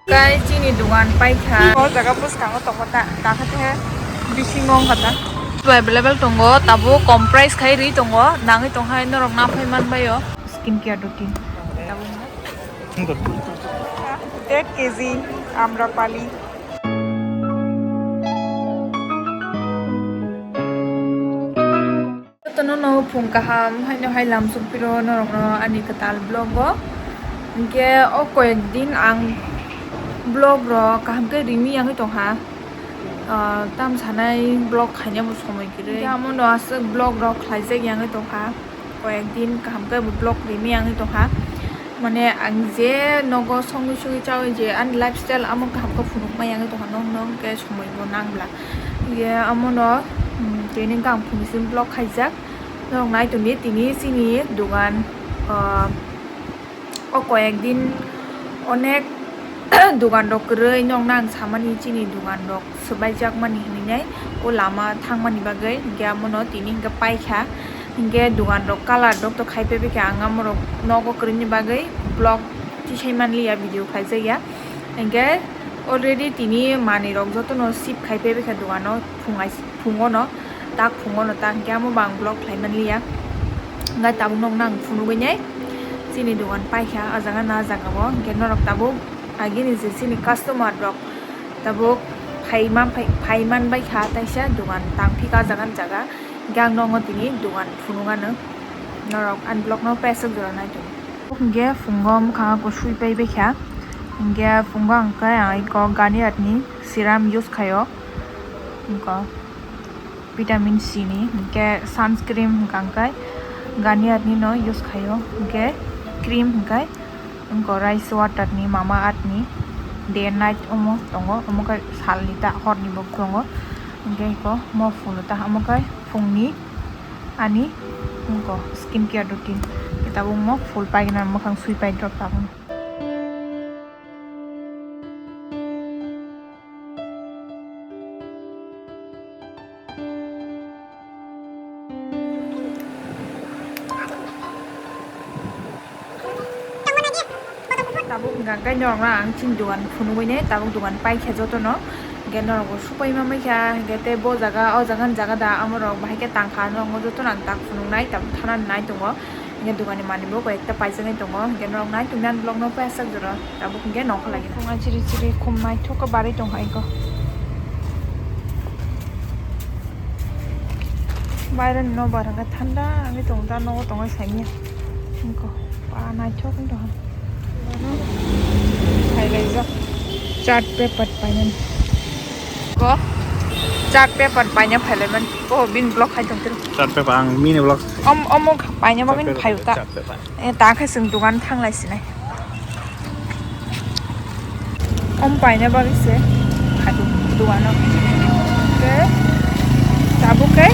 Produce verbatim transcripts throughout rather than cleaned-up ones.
Kai chini dugan paikha. O jaga bwskango tongo ta, ta khe te bisingo wngkha ta. Available tongo, tabuk kom price khai ri tongo, nangwi tong hai norok na phai man bai o. Skin care routine. Ek K G Amrapali. Jotono no phung kaham haino hai lamsok piro norokno ani kwtal vlog o. Hinkhe o koyek din ang vlog rok kaham khe rini yangwi tongkha. Ah, tam sanai vlog khaina bo somoi kwrwi. Hinkhe amo no aswk vlog rok khlaijak yangwi tongkha. Koyek din kaham khe bo vlog rini yangwi tongkha. Mane ang je nogo songwi songwi chawi je ani lifestyle amo kaham khe phunukma yangwi tongkha, nong nong khe somoi bo nangbla. Ye amo no, mm, training kaham phunuksin vlog khaijak. Norok nai tongdi tini chini dugan, ah, o koyek din onek dugan rok kwrwi nokna ang samani chini dugan rok swbaijakmani hinwi nai o lama thangmani bagwi, hinkhe amono tini hinkhe paikha, hinkhe dugan rok colour rok to khai phaibikha, ang amorok nogo kwrwini bagwi vlog tisai manliya, video khaijakya, hinkhe already tini manwi rok jotono ship khai phaibikha dugano phungai phungono, tak phungono tak, hinkhe amo bo ang vlog khlai manliya. Hinkhe tabuk nokna ang phunugwi nai chini dugan paikha, ah jaga na ah jaga o, hinkhe norok tabuk agini je chini customer rok tabuk phaima phai-, phaiman baikha, taisa dugan tangphika ah jaga ni jaga, hinkhe ang nokno tini dugan phunugano, norok ani vlog no paisok jora nai tongo. Hinkhe phungo mwkhang o sui pai baikha, hinkhe phungo ang khe ang eko Garnier ni serum use khaio, eko vitamin C ni, hinkhe sunscreen hwnkha hinkhe Garnier ni no use khaio, hinkhe cream hinkhe wngkha Rice Water ni, Mama Earth ni day and night omo tongo, omo khe salni ta horni bo tongo, hinkhe eko mo phunukha ta omo khe phungni ani wngkha skin care routine, tabuk mo phul paigwna mwkhang sui pai drop tabuk. Tabuk hwnkha khe norokno ang chini dugan phunugwi nai, tabuk dugan paikha jotono, hinkhe norokbo supai ma maikha, hinkhe tei bo jaga o jaga ni jaga da amorok bahai khe tangkha, norokno jotono ang tak phunuknai, tabuk thana nai tongo. Hinkhe dugan ni manwi bo koi ekta paijagwi tongo. Hinkhe norok nai tongmani vlog no paisa jora tabuk hinkhe nokha lagi. Phunga chiri chiri khum naithok khe barwi tongkha eko. Baireni nokbar hinkhe thanda wngwi tongo, da nogo tongwi saimanya. Eko ba naithok wngwi tongkha. Phailaijak chart paper painani. Ko chart paper paina phailaimani. Ko bini vlog khai tongtiro. Chart paper ang mini vlog. Om, omo paina bagwi phaio ta. Chart paper. Eh, ta khe chwng dugan thanglai sinai. Om paina bagwi se phai dugano. Ke tabuk khe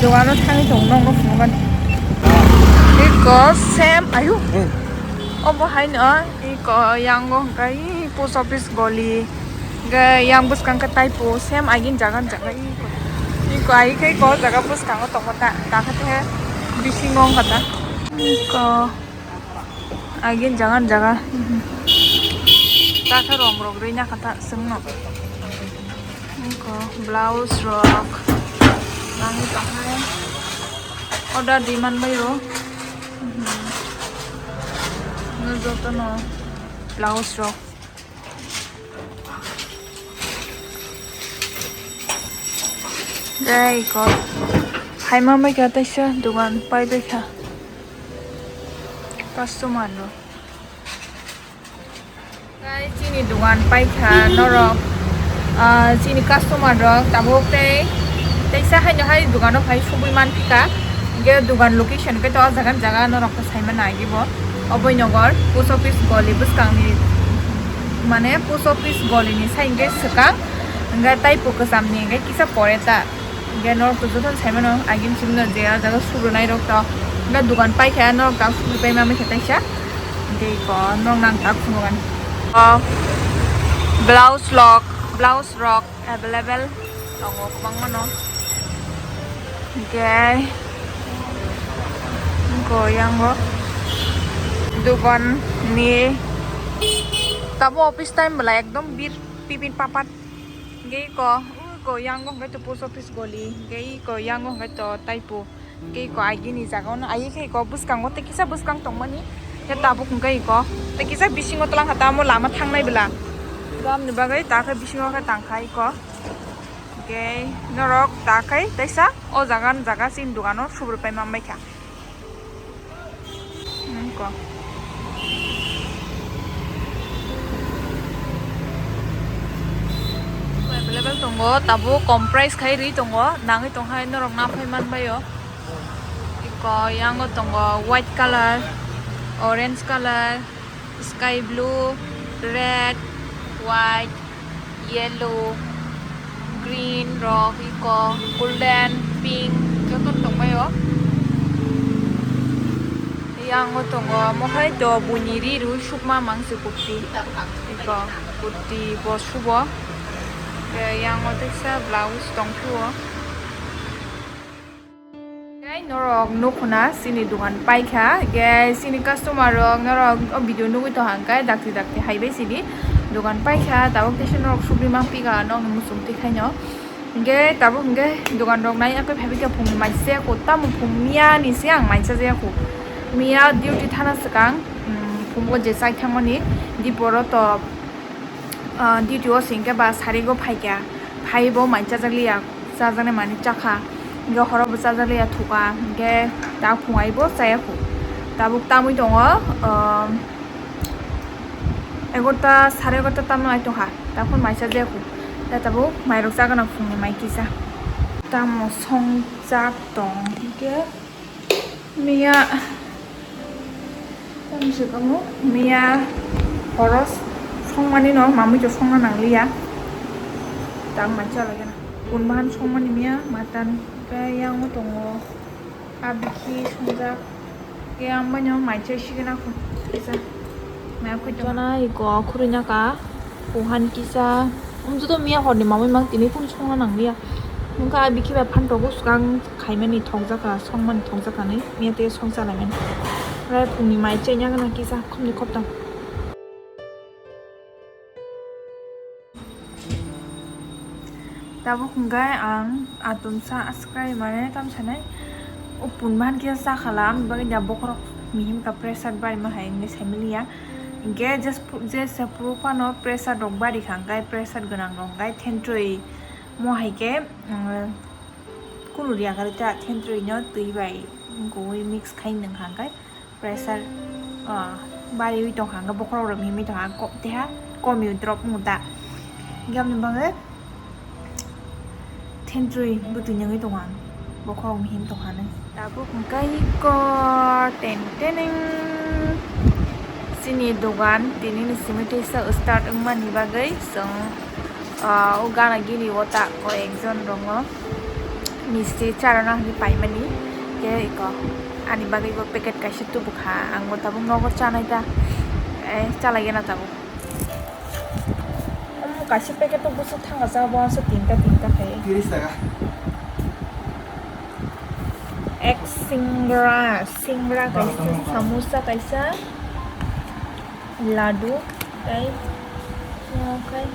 dugano thangwi tong nokno phunukgani. Eko same ayu. Hmm. Obo haino eko yango hwnkha i post office goli. Hwnkhe yang bwskang khe taipo same agini jaga ni jaga eko. Eko ai khe eko jaga bwskango tongo ta, ta khe te bisingo wngkha ta. Eko agini jaga ni jaga. Ta khe rong rok rwina kha ta chwngno. Eko blouse rok nangwi tongkha. Order di manbaio. Jotono blouse rok. Tei eko phaima maikha teisa dugan paibaikha customer rok. Tei chini dugan paikha norok, ah, chini customer rok tabuk tei teisa haino hai dugano phai subui manphika. Hinkhe dugan location khe to o jaga ni jaga norok to saimano agi bo. Oboi Nagar post office goli bwskangni, mane post office goli ni side hinkhe swkang, hinkhe taipo kwcham ni hinkhe kisa pore ta. Hinkhe norok to jotono saimano, agini simi no je ah jaga suru nai rok to. Hinkhe dugan paikha norok tak suru pai ma maikha teisa. Hinkhe eko norok nang tak phunukgani. Oh, blouse rok, blouse rok available tongo kwbangma no. Hinkhe eko yango dugan ni Tamo office time bwla ekdom bir pipin papat. Hingke iko, iko yango hingke to post office goli, hingke iko yango hingke to taipo. Hingke iko aigini jaga ono, aye khe iko bwskango tei kisa bwskang tongmani. Hingke tabuk hingke iko tei kisa bisingo twlang kha tamo lama thangnai bwla. Gamni bagwi ta khe bisingo khe tangkha iko. Hingke norok ta khe teisa o jaga ni jaga chini dogano subur pai manbai kha. Nangkok. Available tongo, tabuk kom price khai ri tongo, nangwi tong hai norok na phai man bai o. Iko yango tongo white color, orange color, sky blue, red, white, yellow, green rok, iko golden, pink joto tongbaio. Yango tongo, omo hai do buini ri rw sukma mangsi kurti. Iko kurti bo subo. Tei yango teksa blouse tongphio. Tei norok nukhuna chini dogan paikha, hingke chini customer rok norok o video nugui tongkha, hingke dakti dakti haibai sidi dogan paikha, tabuk teisa norok sugui mangpikha nokni muchung tikhaino. Hingke tabuk hingke dogan rok nai yakhai phaibaikha phungni mai chajakhu, tamo phung miya ni se ang mai chajakhu, miya duty thana swkang, um, phungo je chai thangmani diporo to. Ah, duty o se hingke ba sarigo phaikha, phaibo mai chajakliya, chajaknai manwi chakha, hingke horo bo chajakliya thukha, hingke ta phung aibo chayakhu. Tabuk tamwi tongo, ah, egarota, sare egarota tamno ai tongkha, takhon mai chajakhu, ta tabuk mairok chagana phungni mai kisa. Tamo songjak tong hingke. Miya, tamo se tamo, miya horo songmani no, mamui to songna nangliya. Tang mai chala gana. Kun bahan songmani miya, mutton, khe yango tongo, abikhi songjak, khe ang baino mai chai sigena kho, kisa. Mai khoi tong. Jona iko khurui naka. Kuhan kisa, um, joto miya horni mamui mang tini phone songna nangliya. Nungkha a bikhi bai phantogo swkang khaimani thokjakha, songmani thokjakha ni, miya tei song chalaimani. Rai phungni mai chengya gana kisa khopni khoptang. Tabuk hwnkhe ang atomsa aswk kaimanai tamo sanai. O pun bahan khe chakhala, ang bagwi da bokhorok mihim ka pressure barima hai hwnwi saimaliya. Hwnkhe jes-, jesa phuru phano pressure rok bari kha, hwnkhe pressure gwnang rok hwnkhe thentrwi mo hai khe, um, kunu riya kari ta thentrwi no twi bai gowui mix khai nwng kha hwnkhe. Pressure, ah, bariwi tongkha, hwnkhe bokhorok rok mihimwi tongkha, ko-, teha komiwi drop wngkha. Hwnkhe aboni bagwi thentrwi bwtwi nungwi tongkha, bokhorok mihim tongkha nung. Tabuk hwnkhe iko ten teneng chini dogan, tinini simi teisa start wngmani bagwi chwng, ah, o gana gini o ta koi ekjon rongo. Misti charana hwnwi paimani, khe iko ani bagwi bo packet kaisa tubukha, ang bo tabuk nogo chanai ta, eh, chalaigena tabuk. Omo kaisa packet o bwswk thanga cha, bo aswk tinta tinta khai. Tiris taka. Ek singra, singra kaisa, samosa kaisa, ladu, tei omo khai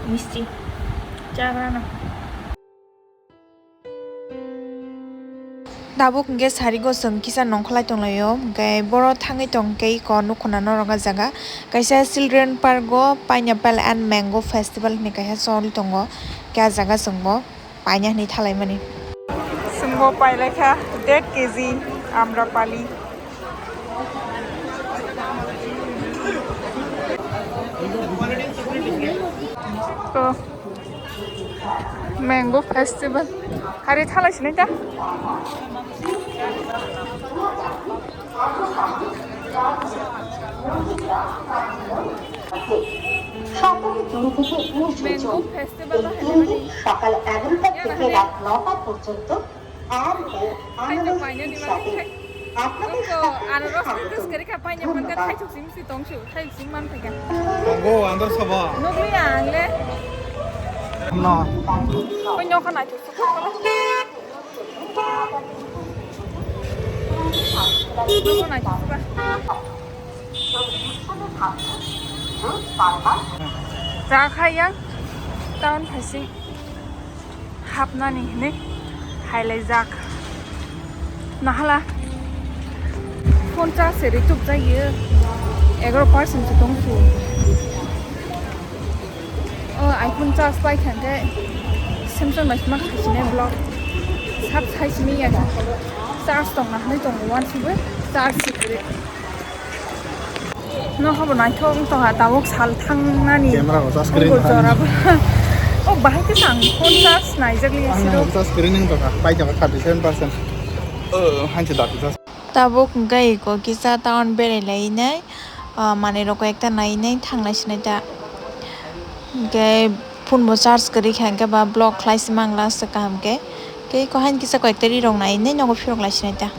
misti chagrana. Tabuk hwnkhe sarigo chwng kisa nongkholai tonglaio, hwnkhe boro thangwi tongkhe iko nukhuna norok o jaga kaisa children park o pineapple and mango festival hinwi kaisa choli tongo, khe ah jaga chwngbo paina hinwi thalaimani. Chwngbo pailaikha ded kg amrapali. To. Mango festival. Hari thalai sinai ta? সকালে দুই থেকে উনিশ জন। Mango festival এই তিন দিন সকাল এগারোটা থেকে রাত নটা পর্যন্ত। Hai to paina ni bagwi khai. Nokto anaros ni tus kari kha paina man kha khai thok sing si tong su khai sing man khai kha. Go andar saba. Nukli ang le. No. Koi nokha nai thok su. Nokha nai thok su ba. Chakha yang town phaising hapnani hinwi hailaijak. Nahala phone charge se ritupjak ye egaroh percent se tongsu. O iPhone charge pai kha khe Samsung bai sima khaisine vlog sab sai simi ya charge tongna hinwi tongo uansukgwi charge se kwrwi. No habo naithok wng tongkha tabuk sal thangnani. Camera bo charge kwrwi wngkha. Jorabo. O bahai khe ang phone charge naijak liya siro. Ang charge kwrwi wng tongkha pai tongkha thirty seven percent. O hanse dati charge. Tabuk hwnkhe iko kisa town berai lainai manwi rok ekta nainai thangnai sinai ta. Hwnkhe phone bo charge kwrwi kha hwnkhe ba vlog khlai se mang last kaham khe. Tei iko haini kisa koi ekta ri rok nainai nogo phirok lai sinai ta.